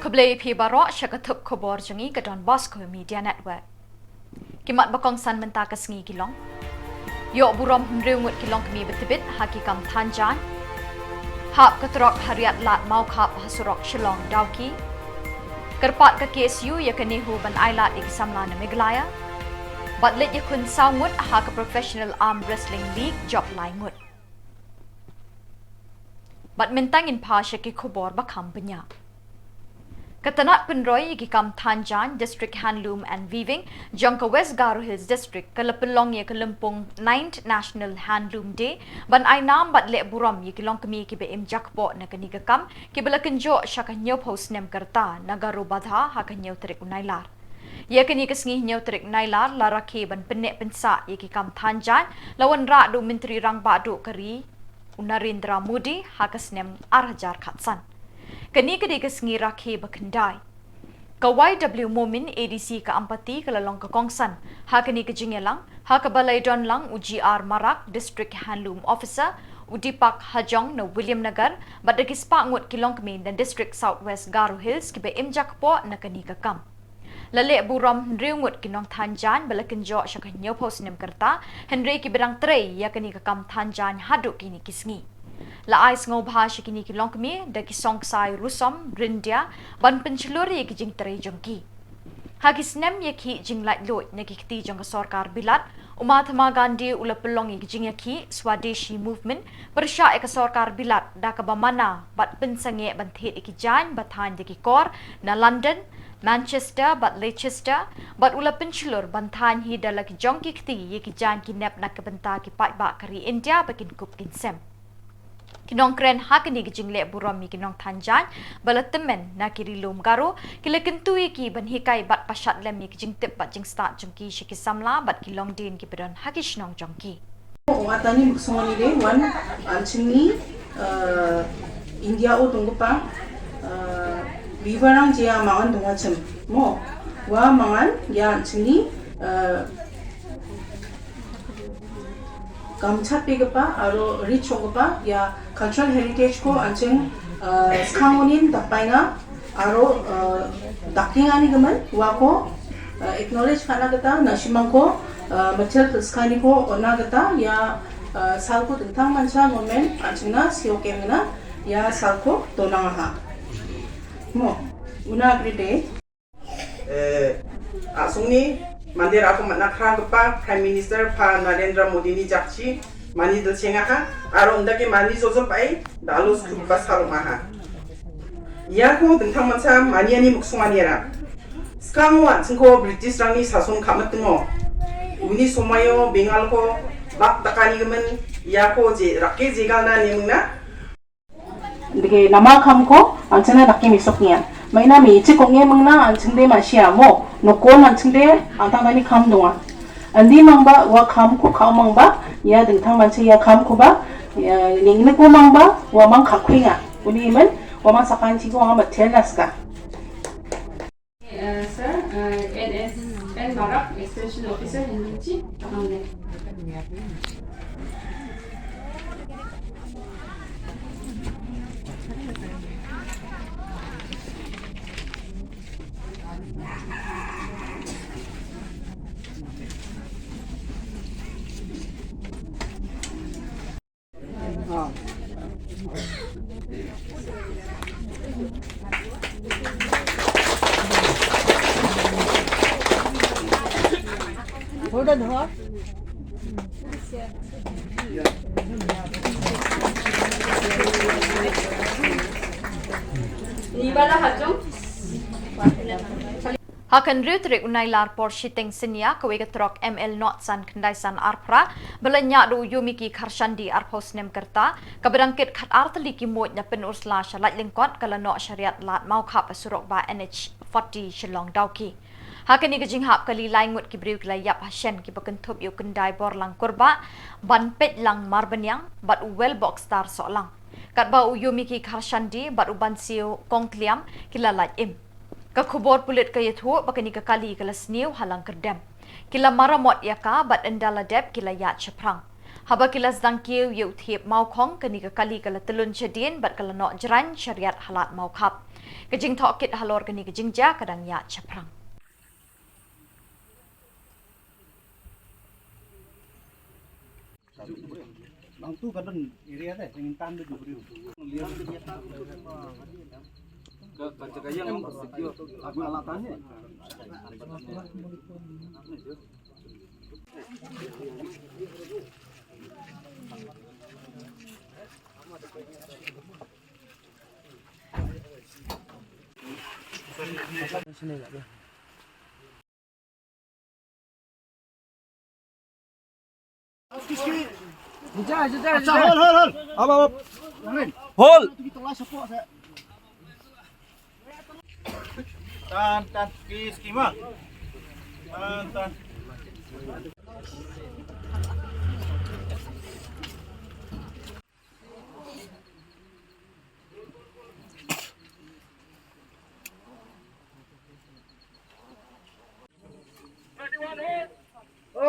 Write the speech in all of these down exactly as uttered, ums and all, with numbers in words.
Khublei phi baroh sha ka thup khubor jong ngi ka Don Bosco Media Network. Ki mat ba kongsan mynta ka sngi ki long: Ïoh burom hynriew ngut ki longkmie ba tbit ha ki kam than jaiñ. Hap ka trok ha Riat Lad Mawkhap ha surok Shillong Dawki. Kyrpad ka K S U ïa ka NEHU ban ailad ïa ki samla na Meghalaya. Bad leit ïakhun saw ngut ha ka Professional Arm Wrestling League, jop lai ngut. Bad mynta ngin phai sha ki khubor ba kham bniah. Ka tnat pynroi ïa ki kam than jaiñ, District Handloom and Weaving jong ka West Garo Hills District, ka la pynlong ïa ka lympung Ninth National Handloom Day ban ai nam bad leh burom ïa ki longkmie kiba im jakpoh na kane ka kam, kiba la kynjoh sha ka hynñiewphew snem ka rta na Garo Badha ha ka hynñiew tarik u Nailar. Ïa kane ka sngi hynñiew tarik Nailar la rakhe ban pynneh pynsah ïa ki kam than jaiñ, la wanrah da u Myntri Rangbah Duh ka ri u Narendra Modi ha ka snem ar hajar khatsan. Kane ka dei ka sngi rakhe ba khyndai. Ka Y W Momin, A D C ka Ampati, ka la long ka kongsan ha kane ka jingïalang, ha kaba la ïadon lang u G R Marak, District Handloom Officer, u Deepak Hajong na Williamnagar, bad da ki spah ngut ki longkmie na District South West Garo Hills kiba im jakpoh na kane ka kam. La leh burom hynriew ngut ki nongthan jaiñ ba la kynjoh sha ka hynñiewphew snem ka rta, hynrei kiba dang trei ïa kane ka kam than jaiñ haduh kine ki sngi. La ai sngewbha sha kine ki longkmie da ki song ksai Rusom Ryndia ban pynshlur ïa ki jingtrei jong ki. Ha ki snem ïakhih jinglaitluid na ki kti jong ka sorkar Bilat, u Mahatma Gandhi u la pynlong ïa ki jingïakhih Swadeshi Movement pyrshah ïa ka sorkar Bilat da kaba mana bad pynsangeh ban thied ïa ki jaiñ ba thaiñ da ki kor na London, Manchester bad Leicester, bad u la pynshlur ban thaiñ hi da la ki jong ki kti ïa ki jaiñ ki nep na ka bynta ki paidbah ka ri India ba kin kup kin sem. Ki nongkren ha kane ka jingleh burom ïa ki nongthan jaiñ ba la tymmen na ki ri lum Garo, ki la kyntu ïa ki ban hikai bad pashat lem ïa ki jingtip bad jingstad jong ki sha ki samla bad ki longdien kiba don ha ki shnong jong ki. Ong ata ngi muksong ani de wan an chini, eh, India o tunggupa, eh, bibarang jia mangan dungwa chem. Mo, wa mangan ya an chini, eh, kamchat pe gapa, aro rich o gapa, ya cultural heritage ko anching, eh, skang unin dapai nga, aro, eh, dakling ani gaman, wa ko, eh, acknowledge kana kata, na shimang ko, eh, machel skani ko, ona kata, ya, eh, sal ko tentang mancha ngomen, anching na, sio kem na, ya sal ko, tonang ha. Mo, una agrede. Eh, a sungni, mandir aku matna kha gapa, Prime Minister pa Narendra Modi ni jakchi, mani dal chenga ha, aro unda ke mani jojo pai, dalu sku gapa saruma ha. Ïa ko dengthang mansa mani ani muksung ani ra. Skang wan sengko British rang ni sasun khamat tengo. Uni somayo Bengal ko bak takani gemen ïa ko je rake jegal na ni mengna. Dege nama kham ko anchana daki misok nian. Maina mi ichi ko nge mengna anching de masia mo. Nokon anching de antang tani kham dunga. Andi mangba wa kham ko kham mangba, ya dengthang mansa ya kham ko ba, ya ning ne ko mangba, wa mang khakhuinga. Uni men, wa mang sakan chi ko wa matel naska. Uh, sir, uh, N S N Marak, Extension Officer, Hinduchi, Hangne. Ha ka hynriew tarik u Nailar por shiteng synñia, kawei ka trok M L nod san khyndai san arphra, ba la ñiah da u Yomiki Kharshandi arphew snem ka rta, kaba dang kit khatar tylli ki muid na Pynursla sha Laitlyngkot, ka la noh sha Riat Lad Mawkhap ha surok bah N H forty Shillong Dawki. Ha kane ka jinghap kali lai ngut ki briew ki la ïap ha shen, kiba kynthup ïa u Kyndai Borlang Kurbah, Banpeitlang Marbaniang bad u Welbokstar Sohlang. Katba u Yomiki Kharshandi bad u Bansiew Kongkliam ki la lait im. Ka khubor pulit ka ïathuh ba kane ka kali ka la sniew ha Langkyrdem. Ki la maramot ïa ka bad ynda la dep ki la ïaid shaphrang. Haba ki la sdang kiew ïa u thiep Mawkhong, kane ka kali ka la tyllun shadien bad ka la noh jraiñ sha riat ha Lad Mawkhap. Ka jingtohkit halor kane ka jingjia ka dang ïaid shaphrang. Bang tu ka don area te, yang tan tu briew. Ka, ka jaka yang aku alatan ni. Hold, hold, hold. Up, up, up. Hold. Tan, tan, ski, ski ma. Tan, tan.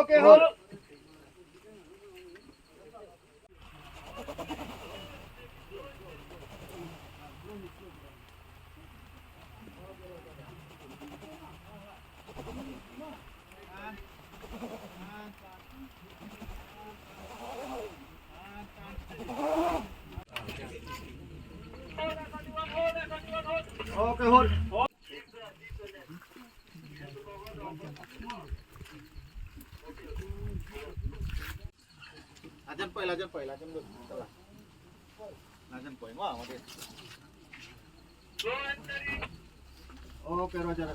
Okay, hold. Okay, hold. Lajan poi, lajan poi, lajan dulu. Lajan poi, wah, wah, dia. Okay, Roger.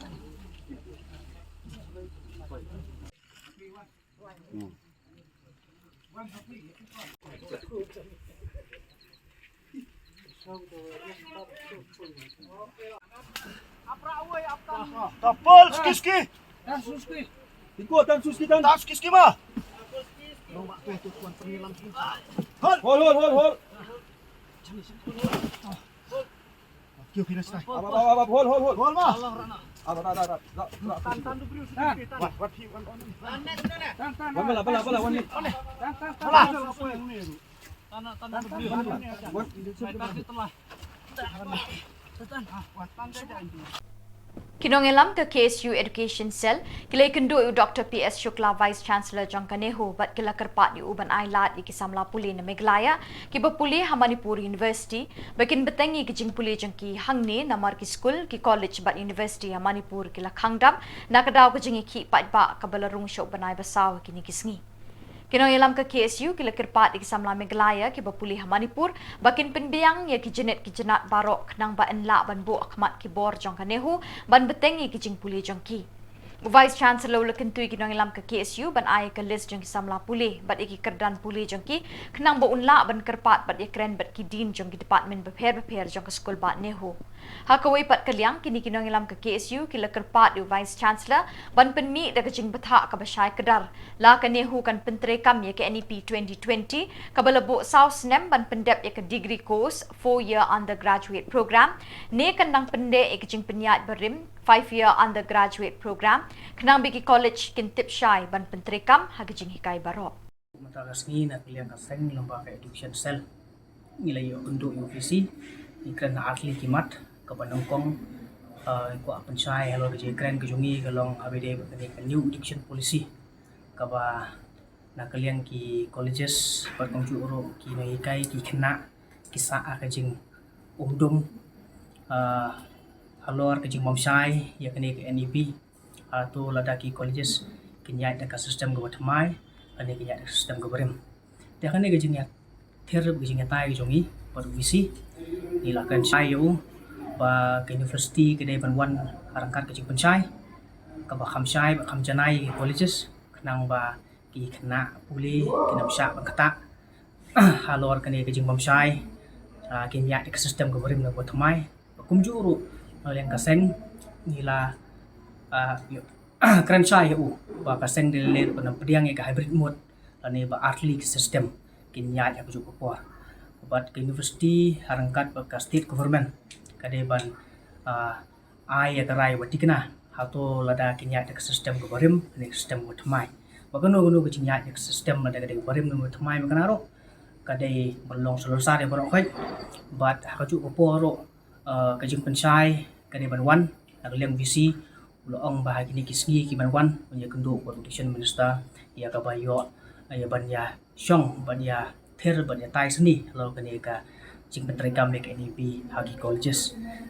Tapol, ski, ski. Tan su ski. Iko, tan su ski, tan. Tan ski, ski ma. Hol, hol, hol, hol. Kio kira stai. Ap, ap, ap, ap, hol, hol, hol. Hol ma. Ap, ap, ap, ap, ap. Tan, tan, du briew. Tan. Wan, wan, wan, wan. Wan, bala, bala, bala, wan. Tan, tan, tan. Bala. Tan, tan, du briew. Wan, wan. Tan, tan, telah. Ki nongïalam ka K S U Education Cell ki la ïakynduh ïa u Doctor P S Shukla, Vice Chancellor jong ka NEHU, bad ki la kyrpad ïa u ban ai lad ïa ki samla pule na Meghalaya kiba pule ha Manipur University ba kin bteng ïa ki jingpule jong ki hangne, namar ki skul, ki college bad university ha Manipur ki la khang dam na ka daw ka jingïakhih paidbah kaba la rung sha u bnai ba saw ha kine ki sngi. Ki nongïalam ka K S U ki la kyrpad ïa ki samla Meghalaya kiba pule ha Manipur ba kin pynbiang ïa ki jingit ki jingat baroh khnang ba yn lah ban buh ha khmat ki bor jong ka NEHU ban bteng ïa ki jingpule jong ki. U Vice Chancellor u la kyntu ïa ki nongïalam ka K S U ban ai ïa ka list jong ki samla pule bad ïa ki kyrdan pule jong ki khnang ba un lah ban kyrpad bad ïakren bad ki dean jong ki department bapher bapher jong ka skul bah NEHU. Ha kawei pat ka liang, kine ki nongïalam ka K S U ki la kyrpad ïa u Vice Chancellor ban pynmih da ka jingbthah kaba shai kdar la ka NEHU kan pyntreikam ïa ka N E P twenty twenty kaba la buh saw snem ban pyndep ïa ka degree course four year undergraduate program, ne kan nang pyndep ïa ka jingpynïaid barim five year undergraduate program, khnang ba ki college kin tip shai ban pyntreikam ha ka jinghikai baroh. Mynta ka sngi na ka liang ka seng lyngba ka Education Cell ngi la ïoh kynduh ïa u V C, ngi kren na ar tylli ki mat, kaba nyngkong, eh, kwah pynshai halor ka jingkren ka jong ngi ka long ha ba ïadei bad kane ka New Education Policy, kaba na ka liang ki colleges bad kumjuh ruh ki nonghikai ki khynnah ki sah ha ka jingum dum, eh, halor ka jingbymshai ïa kane ka N E P. Hato lada ki colleges kin ïaid da ka system kaba thymmai lane kin ïaid da ka system kaba rim. Te kane ka jingïathir, ka jingïatai ka jong ngi bad u V C, ngi la kren shai ïa u ba ka university ka dei ban wan ryngkat ka jingpynshai kaba kham shai bad kham janai ïa ki colleges, khnang ba ki khynnah pule kin ym shah ban ktah halor kane ka jingbymshai, ah, kin ïaid da ka system kaba rim ne kaba thymmai. Kumjuh ruh na liang ka seng ngi la, ah, ïoh kren shai ïa u ba ka seng dei lei ruh kan ym pdiang ïa ka hybrid mode lane ba ar tylli ki system kin ïaid ha kajuh ka por. Bad ka university ha ryngkat bad ka state government ka dei ban, ah, ai ïa ka rai ba thikna hato lada kin ïaid da ka system kaba rim ne ka system kaba thymmai. Ba kano kano ka jingïaid ka system lane ka dei barim ne thymmai ba kane ruh ka dei ban long solution ïa baroh khoit. Bad ha kajuh ka por ruh, eh, ka jingpynshai ka dei ban wan na ka liang VC, u la ong ba ha kine ki sngi ki ban wan, ban ïakynduh bad u Education Minister ïa kaba ïoh, ïa ban ïa shong, ban ïa thir, ban ïa tai sani halor kane ka jingpyntreikam ïa ka NEP ha ki colleges.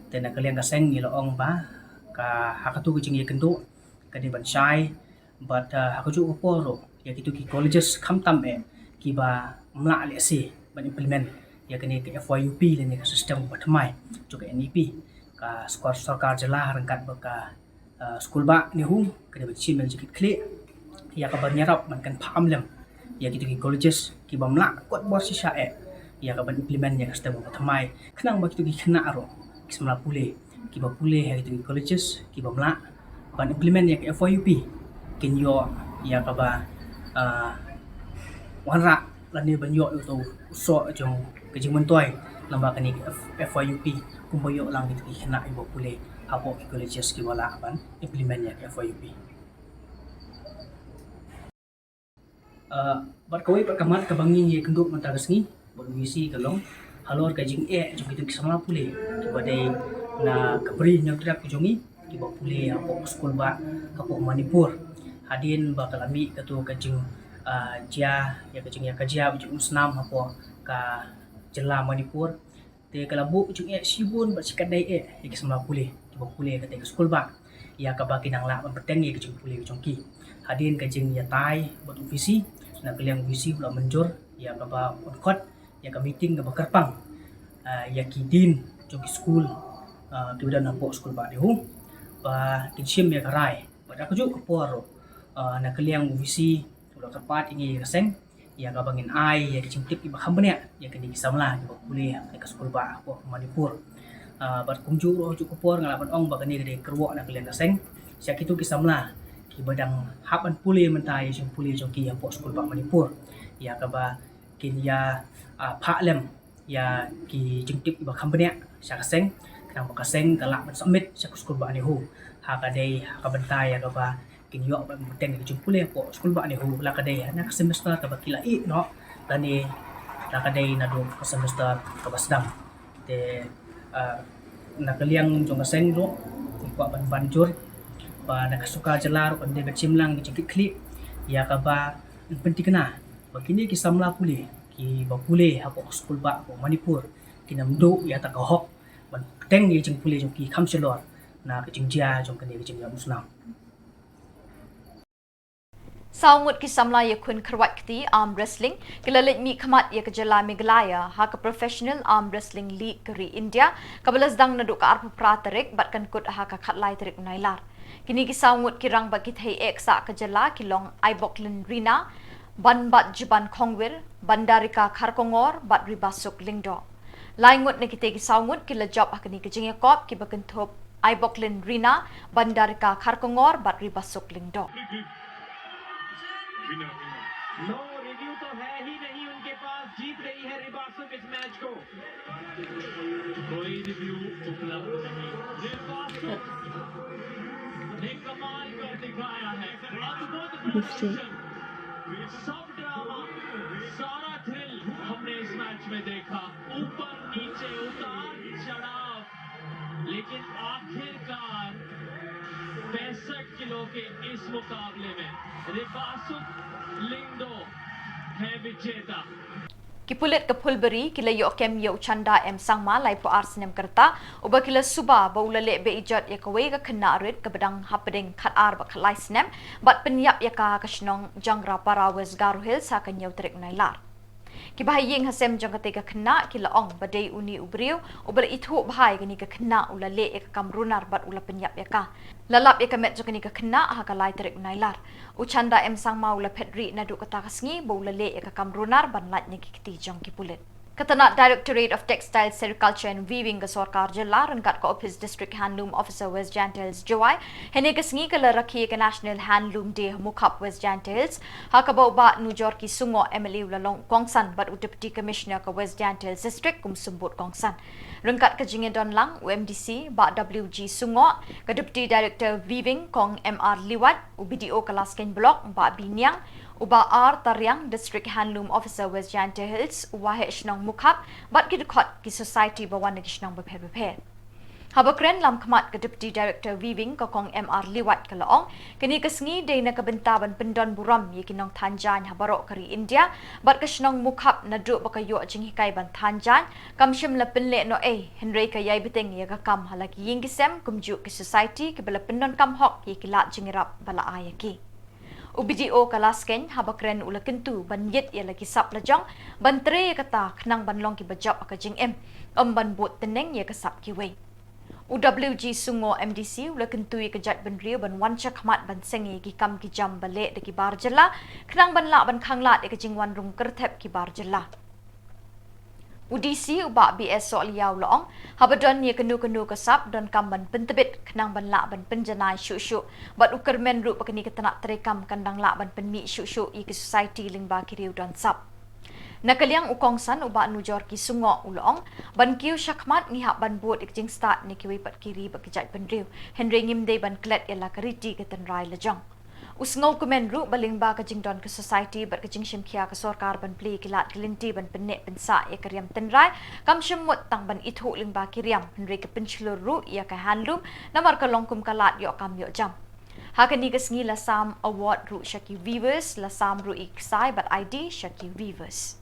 Te na ka liang ka seng ngi la ong ba ka, ha katu ka jingïakynduh ka dei ban shai, bad, uh, ha kajuh ka por ruh ïa kitu ki colleges khamtam eh kiba mlah lehse ban implement ïa kane ka FYUP lane ka system ba thymmai jong ka NEP. Ka sor-, sorkar jylla ryngkat bad ka, uh, skulbah NEHU ka dei ban shim ïa ka jingkitkhlieh ïa kaban ïarap ban kynpham lem ïa kitu ki colleges kiba mlah kot bor shisha eh ïa kaban implement ïa ka system ba thymmai, khnang ba kitu ki khynnah ruh ki samla pule kiba pule ha kitu ki colleges kiba mlah ban implement ïa ka FYUP kin ïoh ïa kaba, ah, wanrah lane ban ïoh ïa uto u soh jong ka jingmyntoi lyngba kane ka F-, FYUP kumba ïoh lang kitu ki khynnah kiba pule hapoh ki colleges kiba lah ban implement ïa ka FYUP. Uh, bad kawei pat ka mat kaba ngi ïakynduh mynta ka sngi bad u VC ka long halor ka jingeh jong kitu ki samla pule kiba dei na ka Bri Hynñiewtrep ka jong ngi kiba pule hapoh skulbah hapoh Manipur. Hadien ba ka la mih katu ka jing, uh, jia, ïa ka jingïakajia ba jingumsnam hapoh ka jylla Manipur. Te ka la buh jingeh shibun bad shikatdei eh ïa ki samla pule kiba pule ha katei ka skulbah ïa kaba ki nang lah ban bteng ïa ka jingpule ka jong ki. Hadien ka jingïatai bad u VC, na ka liang u VC u la mynjur ïa kaba un khot ïa ka meeting kaba kyrpang, ah, ïa ki dean jong ki skul, ah, kiba don hapoh skulbah NEHU ba kin shim ïa ka rai. Bad ha kajuh ka por ruh, ah, na ka liang u VC u la kyrpad ïa ngi ïa ka seng ïa kaba ngin ai ïa ki jingtip kiba kham bniah ïa kine ki samla kiba pule ha ka skulbah hapoh Manipur. Ah, bad kumjuh ruh ha kajuh ka por nga lah ban ong ba kane ka dei ka kyrwoh na ka liang ka seng sha kitu ki samla kiba dang hap ban pule mynta ïa ka jingpule jong ki hapoh skulbah Manipur ïa kaba kin ïa, ah, phah lem ïa ki jingtip kiba kham bniah sha ka seng, khnang ba ka seng ka lah ban submit sha ka skulbah NEHU ha ka dei, ha ka bynta ïa kaba kin ïoh ban bteng ïa ka jingpule hapoh skulbah NEHU, la ka dei ha ka semester kaba ki la ïeh noh lane la ka dei naduh ka semester kaba sdang. Te, ah, na ka liang jong ka seng ruh ngi kwah ban ban jur ba na ka sorkar jylla ruh kan dei ban shim lang ka jingkitkhlieh ïa kaba pynthikna ba kine ki samla pule kiba pule hapoh skulbah hapoh Manipur kin ym duh ïa kata ka hok ban bteng ïa ka jingpule jong ki kham shalor na ka jingjia jong kane ka jingïaumsnam. Saw ngut ki samla ïakhun kyrwat kti arm wrestling ki la leit mihkhmat ïa ka jylla Meghalaya ha ka Professional Arm Wrestling League ka ri India kaba la sdang naduh ka arphew phra tarik bad kan kut ha ka khatlai tarik u Nailar. Kine ki saw ngut ki rangbah ki thei eh ksah ka jylla ki long Aiboklin Rina, Banbatjiban Khongwir, Bandarika Kharkongor bad Ribasuk Lyngdoh. Lai ngut na kitei ki saw ngut ki la jop ha kane ka jingïakop kiba kynthup Aiboklin Rina, Bandarika Kharkongor bad Ribasuk Lyngdoh. No review तो है ही नहीं उनके पास, जीत गई है रिबासुक इस मैच को। कोई रिव्यू उपलब्ध नहीं। रिबासुक ने कमाल कर दिखाया है, अद्भुत प्रदर्शन। सब ड्रामा, सारा थ्रिल हमने इस मैच में देखा। ऊपर नीचे, उतार चढ़ाव, लेकिन आखिरकार पैंसठ किलो के इस मुकाबले में रिबासुक लिंगडो है विजेता। Ki pulit ka Phulbari ki la ïoh kem ïa u Chanda M Sangma, laiphew ar snem ka rta, uba ki la suba ba u la leh beijot ïa kawei ka khynnah rit kaba dang hapdeng khatar bad khatlai snem bad pynïap ïa ka ha ka shnong Jangrapara, West Garo Hills ha ka hynñiew tarik u Nailar. Kiba ha ïing ha sem jong katei ka khynnah ki la ong ba dei une u briew uba la ithuh bha ïa kane ka khynnah u la leh ïa ka kam runar bad u la pynïap ïa ka. La lap ïa ka met jong kane ka khynnah ha ka lai tarik u Nailar. U Chanda M Sangma u la phet rieh naduh kata ka sngi ba u la leh ïa ka kam runar ban lait na ki kti jong ki pulit. Ka tnat Directorate of Textiles, Sericulture and Weaving ka sorkar jylla ryngkat ka ophis District Handloom Officer West Jaiñtia Hills Jowai, hynne ka sngi ka la rakhe ïa ka National Handloom Day ha Mukhap, West Jaiñtia Hills, ha kaba u Bah Nujorki Sungoh, M L A, u la long kongsan bad u Deputy Commissioner ka West Jaiñtia Hills District kum symbud kongsan. Ryngkat ka jingïadon lang, u M D C Bah W G Sungoh, ka Deputy Director Weaving Kong M R Liwat, u B D O ka Laskein Block Bah B Niang, u Bah R Tariang, District Handloom Officer West Jaiñtia Hills, u Waheh Shnong Mukhap bad ki dkhot ki society ba wan na ki shnong bapher bapher. Haba kren lamkhmat ka Deputy Director Weaving ka Kong M R Liwat ka la ong, kane ka sngi dei na ka bynta ban pyndon burom ïa ki nongthan jaiñ ha baroh ka ri India bad ka shnong Mukhap naduh ba ka ïoh jinghikai ban than jaiñ kam shym la pynleh noh ei, hynrei ka ïai bteng ïa ka kam ha la ki ïing ki sem kumjuh ki society kiba la pyndonkam hok ïa ki lad jingïarap ba la ai ïa ki. U B D O ka Laskein haba kren u la kyntu ban ïit ïa la ki sap la jong ban trei ïa kata khnang ban long kiba jop ha ka jingim, ym ban bud tneng ïa ka sap kiwei. U W G Sungoh M D C u la kyntu ïa ka jaitbynriew ban wan shakhmat ban seng ïa ki kam ki jam ba leh da ki bar jylla khnang ban lah ban khanglad ïa ka jingwan rung kyrthep ki bar jylla. U D C u Bah B S Sohliya u la ong, haba don ïa kano kano ka sap donkam ban pyntbit khnang ban lah ban pynjanai shuh shuh bad u kyrmen ruh ba kane ka tnat treikam kan dang lah ban pynmih shuh shuh ïa ki society lyngba ki riew don sap. Na ka liang u kongsan u Bah Nujorki Sungoh u la ong, ban kiew shakhmat ngi hap ban bud ïa ka jingstad na kiwei pat ki ri bad ki jaitbynriew, hynrei ngim dei ban klet ïa la ka riti ka tynrai la jong. U sngewkmen ruh ba lyngba ka jingdon ka society bad ka jingshimkhia ka sorkar ban plie ki lad ki lynti ban pynneh pynsah ïa ka riam tynrai kam shym mut tang ban ithuh lyngba ki riam, hynrei ka pynshlur ruh ïa ka handloom namar ka long kum ka lad ïoh kam ïoh jam. Ha kane ka sngi la sam award ruh sha ki weavers, la sam ruh ïa ki ksai bad I D sha ki weavers.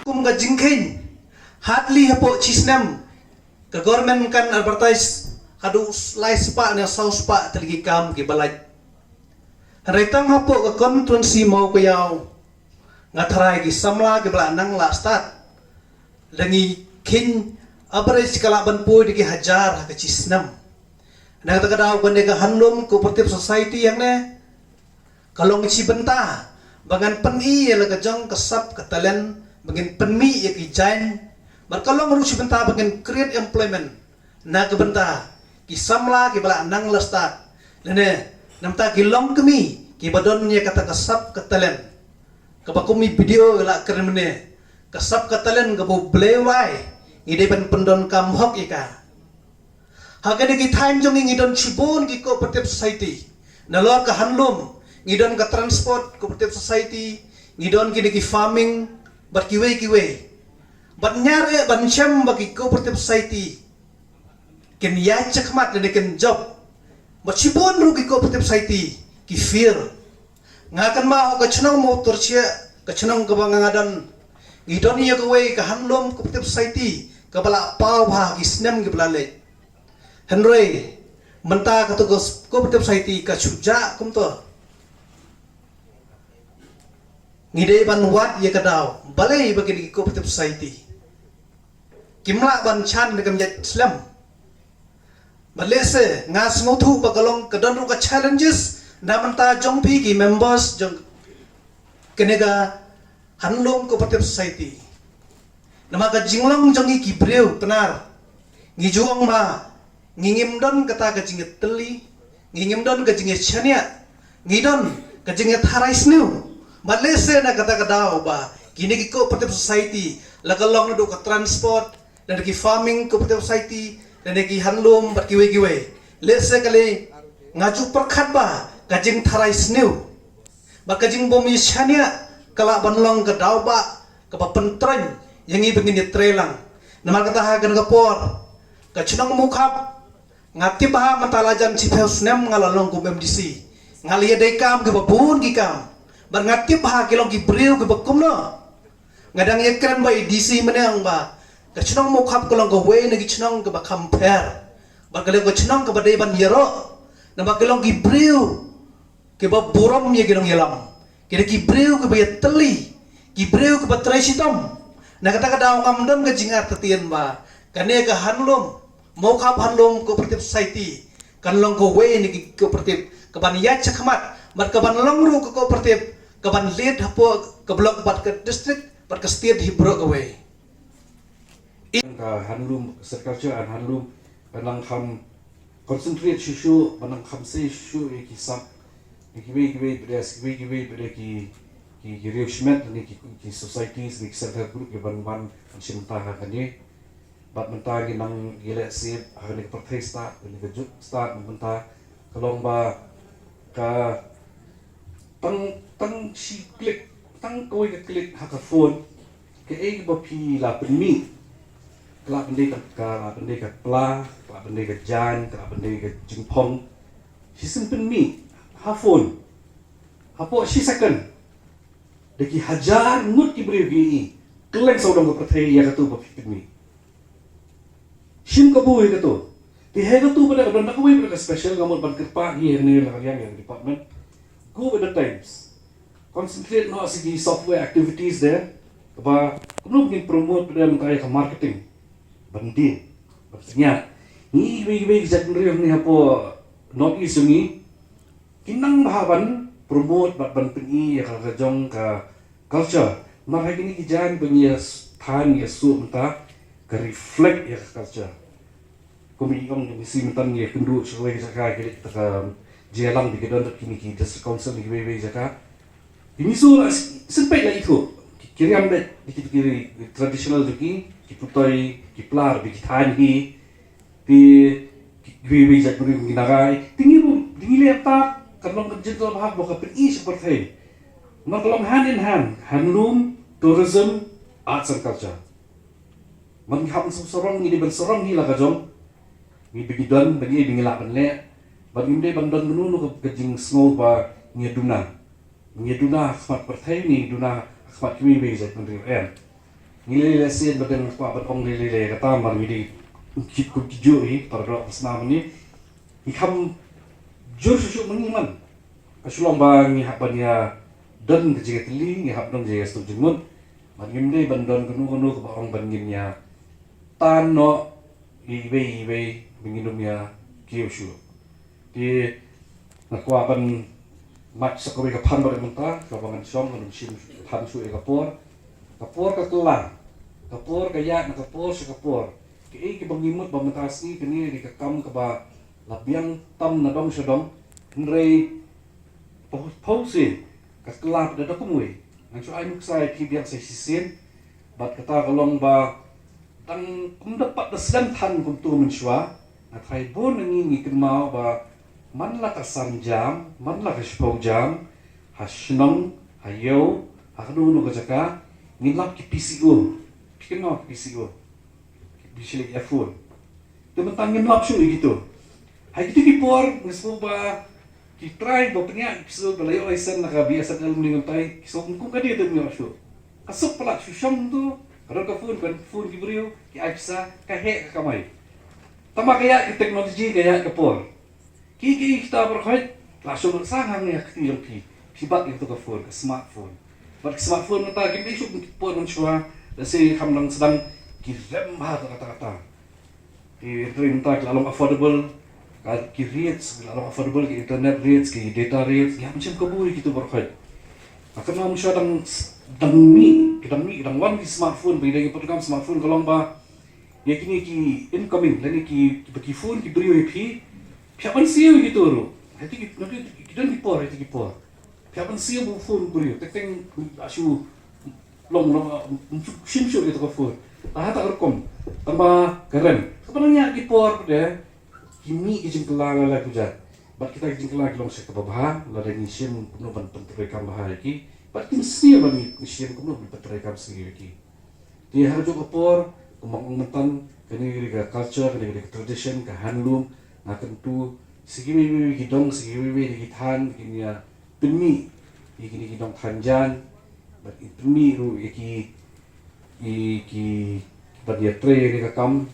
Kum ka jingkheiñ, hadien hapoh shi snem ka government kan advertise haduh lai spah ne saw spah tylli ki kam kiba lait. Hynrei tang hapoh ka constituency Mawkaiaw nga tharai ki samla kiba la nang la stad da ngi kheiñ average ka lah ban poi da ki hajar ha ka shi snem. Na kata ka daw kane ka Handloom Cooperative Society hangne ka long shi bynta ba ngan pyni ïa la ka jong ka sap ka talent ba ngin pynmih ïa ki jaiñ, bad ka long ruh shi bynta ba ngin create employment na ka bynta ki samla kiba la nang la stad, lane namar ki longkmie kiba don ïa kata ka sap ka talent. Kaba kum i video la kren mynne, ka sap ka talent kaba U Blei u ai, ngi dei ban pyndonkam hok ïa ka. Ha kine ki thaiñ jong ngi ngi don shibun ki cooperative society. Nalor ka handloom ngi don ka transport cooperative society, ngi don kine ki farming bad kiwei kiwei. Bad ñiar eh ban shem ba ki cooperative society kin ïaid shakhmat ne kin jop. Bad shibun ruh ki cooperative society ki fail. Nga kynmaw ha ka chnong Mawtyrchiah, ka chnong kaba nga nga don, ngi don ïa kawei ka handloom cooperative society kaba la paw bha ki snem kiba la leit. Hynrei mynta kato ka cooperative society ka shu jah kumto. Ngi dei ban wad ïa ka daw balei ba kine ki cooperative society kim lah ban shna da ka miat slem. Bad lehse nga sngewthuh ba ka long ka don ruh ka challenges na bynta jong phi ki members jong kane ka handloom cooperative society. Namar ka jinglong jong ngi ki briew Pnar, ngi ju ong ba ngi ngim don kata ka jingïatylli, ngi ngim don ka jingïashaniah, ngi don ka jingïatharai sniew. Bad lehse na kata ka daw ba kine ki cooperative society, la ka long naduh ka transport, lane ki farming cooperative society, lane ki handloom bad kiwei kiwei, lehse ka lei nga ju pyrkhat ba ka jingtharai sniew bad ka jingbym ïashaniah ka lah ban long ka daw ba kaba pyntrei ïa ngi ba ngin ïatrei lang. Namar kata ha kane ka por ka chnong Mawkhap, nga tip ba ha mynta la jan shiphew snem nga la long kum M D C, nga la ïadei kam kiba bun ki kam, bad nga tip ba ha ki long ki briew kiba kumno. Nga dang ïakren bad i D C mynne, ong ba ka chnong Mawkhap ka long kawei na ki chnong kaba kham pher, bad ka long ka chnong kaba dei ban ïaroh, namar ka long ki briew kiba burom ïa ki nongïalam, ki dei ki briew kiba ïatylli, ki briew kiba trei shitom. Na kata ka daw ngam don ka jingartatien ba kane ka handloom, Mawkhap Handloom Cooperative Society, kan long kawei na ki cooperative kaban ïaid shakhmat bad kaban long ruh ka cooperative kaban lead hapoh ka block bad ka district bad ka state hi baroh kawei. Ka handloom, sericulture and handloom, ka nang kham concentrate shuh shuh, ka nang kham sei shuh shuh ïa ki sap, ïa kiwei kiwei bad ïa kiwei kiwei bad ïa ki, ki, ki riewshimet, ïa ki, ki societies, ïa ki self help group, ki ban, ban, ban shim bynta ha kane. Bad mynta ngi nang ïaleh sep ha kane ka pyrthei stad, kane ka juk stad, mynta ka long ba ka tang, tang shi click, tang kawei ka click ha ka phone, kaei kaba phi la pynmih, ka la pyndei ka, ka la pyndei ka pla, ka la pyndei ka jaiñ, ka la pyndei ka jingphong, shisien pynmih ha phone, hapoh shi second da ki hajar ngut ki briew ki ïohi kylleng sawdong ka pyrthei ïa katu ba phi pynmih. Shim kabu ïa katu. Te ha katu pat ka don da kawei pat ka special, nga mut ban kyrpad ïa kane la ka liang ïa ka department. Go with the times. Concentrate noh sa ki software activities there. Kaba kumno ngin promote pat mynta ïa ka marketing. Ban dih, ban synñiat. Ngi iwei iwei ki jaitbynriew hangne hapoh North East jong ngi, ki nang bha ban promote bad ban pyni ïa ka, ka jong ka culture. Namar ha kine ki jaiñ ba ngi ïa s-, than ïa suk mynta, ka reflect ïa ka culture. Kum i ong, ngi shu mynta ngi ïa kynduh sha kawei ka jaka, ki leit ta ka jingïalang ba ki don da kine ki district council na kiwei kiwei ki jaka. Ki MISO la s-, sngewbha la ithuh. Ki, ki riam beit da ki, ki traditional jong ki, ki putoi, ki plar, ba ki than hi. Te kiwei kiwei jait briew ki Naga. Te ngi ruh, te ngi leh ta, kan long ka jingïatylli ba ka pyni sha pyrthei. Namar ka long hand in hand, handloom, tourism, arts and culture. Ba ngi hap ban sarong, ngi dei ban sarong hi la ka jong. Ngi ba ngi don, ba ngi, ba ngi lah ban leh. Ba ngim dei ban don kano kano ka, ka jingsngew ba ngi duna. Ngi duna ha khmat pyrthei, ngi duna ha khmat kiwei kiwei jait bynriew, em. Ngi lei lei sien ba dang kwah ban ong lei lei lei kata, namar ngi dei kit kum ki juh hi, para doh ka snam ngi. Ngi kham jur shuh shuh ma ngi man. Ka shu long ba ngi hap ban ïa don ka jingïatylli, ngi hap don jingïasuk jingmut. Ba ngim dei ban don kano kano kaba ong ban ngin ïa tan noh iwei iwei ba ngin ym ïa kiew shuh. Te nga kwah ban mad sa kawei ka phang ba dang mynta, kaba ngan shong, ngan ym shim than shuh ïa ka por. Ka por ka kylla, ka por ka ïaid na ka por sha ka por. Kaei kaba ngi mut ba mynta sngi kane dei ka kam kaba la biang tam na dong sha dong. Hynrei phew, phew sien ka kylla pat da kumwei. Ngan shu ai nuksa ïa phi biang sa shisien. Bad kata ka long ba dang kum da pat da slem than kumto mynshuwa. Nga tharai bun na ngi ngi kynmaw ba man la ka san jam, man la ka shiphew jam, ha shnong, ha ïew, ha kano kano ka jaka, ngin lap ki P C O. Phi kynmaw ki P C O? Ki P C O ïa phone. Te mynta ngim lap shuh ïa kito. Ha kito ki por, nga sngewbha ba ki trai ba pynïaid ki pisa ba la ïoh license na ka B S N L mynne mynta, ki sngewbha kum ka dei te ym ïoh shuh. Ka suk palat shu shong tu, ka don ka phone, ka phone ki briew, ki ai pisa, ka heh ka kamai. Tangba ka ïaid ka technology, ka ïaid ka por. Ki, ki, kita baroh khoit, la shong sa hangne ha kti jong phi. Phi bat ïa katu ka phone, ka smartphone. Bad ki smartphone mynta kim dei shuh kum ki por mynshuwa, lehse kham dang sdang, ki rem bha kata kata. Ki rem mynta ki la long affordable, ka ki rates ki la long affordable, ki internet rates, ki data rates, ki hap mynshem kabu ïa kitu baroh khoit. Ka kynmaw mynshuwa dang dang mih, ki dang mih, dang wan ki smartphone, ba ki dei ki program smartphone ka long ba ïa kine ki incoming lane ki ba ki phone ki briew ïa phi, phi hap ban siew ïa kitu ruh. Hati ki, hati ki don ki por, hati ki por. Phi hap ban siew ba u phone u briew, teng teng la shu long long, um, shim shuh ïa ka phone. Ka hata ka rukom. Tang ba ka rem. Ka ba nang ïa ki por de ki mih ki jingkylla la la kuja. Bad kita ki jingkylla ki long sha kaba bha, lada ngi shim kumno ban pyntrei kam bha ïa ki. Bad kin siew ba ngi shim kumno ban pyntrei kam siew ïa ki. Te ha kajuh ka por, kumba nga ong mynta, kane ka dei ka culture, kane ka dei ka tradition, ka handloom, nga kyntu, sa kiwei kiwei ki dong, sa kiwei kiwei ki thaiñ, kin ïa pynmih ïa kine ki dong thaiñ jaiñ, bad pynmih ruh ïa ki, ïa ki, ban ïa trei ïa ka kam.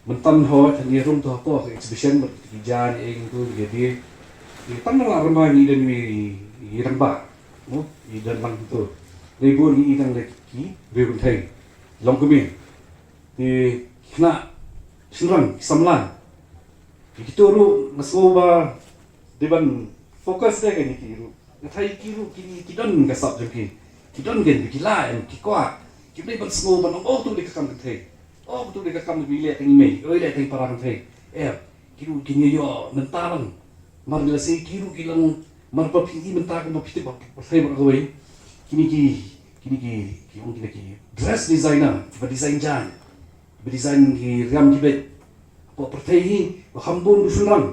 Mynta hooid, ngi rung to hapoh ka exhibition, bad ki jaiñ, ïa kine ki dei, ïa tang la rymbai ngi don ïa, ïa rangbah. Mo, i don lang tu. Dei bun i dang leh ki briew kynthei. Long kumne. Te ki khynnah shynrang, ki samla. Ki tu ruh nga sngew ba dei ban focus de kane ki ruh. Nga tharai ki ruh ki, ki don ka sap jong ki. Ki don kane ki la em ki kwah. Ki dei ban sngew ban ong, oh, tu dei ka kam kynthei. Oh, tu dei ka kam, i leh tang i mei, oh, i leh tang i para kynthei. Eh, ki ruh kin ïoh mynta lang. Mar lehse ki ruh ki long, mar ba phi i mynta kumba phi tip ba pyrthei baroh kawei. Kine ki, kine ki, ki ong kine ki dress designer, kiba design jaiñ, kiba design ki riam ki beit. Ba pyrthei hi, ba kham bun u shynrang.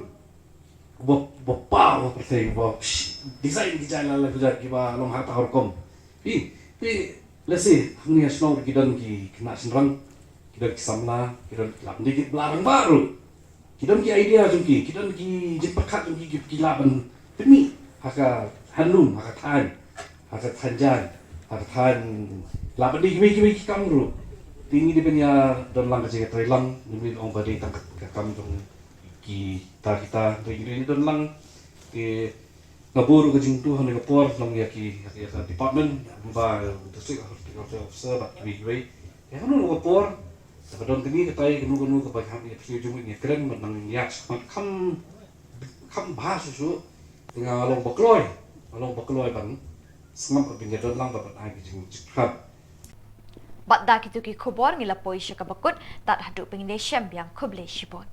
Ba, ba pa, ba pyrthei, ba, psh, design ki jaiñ la la ki jaiñ kiba long ha ta rukom. Phi, phi, lehse hangne ha shnong ki don ki khynnah shynrang, ki don ki samla, ki don ki lap, ki la rangbah ruh. Ki don ki idea jong ki, ki don ki jingpyrkhat jong ki, ki, ki lah ban pynmih ha ka handloom, ha ka thaiñ, ha ka thaiñ jaiñ, ha ka thaiñ, lah ban dei kiwei kiwei ki kam ruh. Te ngi dei ban ïa don lang ka jingïatreilang, ngim dei ong ba dei tang ka, ka kam jong kita kita, dei ngi dei don lang. Te nga buh ruh ka jingkyntu ha kane ka por, long ïa ki, ïa ka department, ba district horticulture officer bad kiwei kiwei. Ïa kano kano ka por, Te ka don kane ka tai kano kano kaba hap ïa pyrshah jong ngi ïa kren ban nang ïa shakhmat kham, kham bha shuh shuh. Te nga long ba kloi, nga long ba kloi ban sngap ban ïa don lang ban ai ka jingjyrkhap. Bad da kitu ki khubor ngi la poi sha kaba kut, tad haduh pynïashem biang, khublei shibun.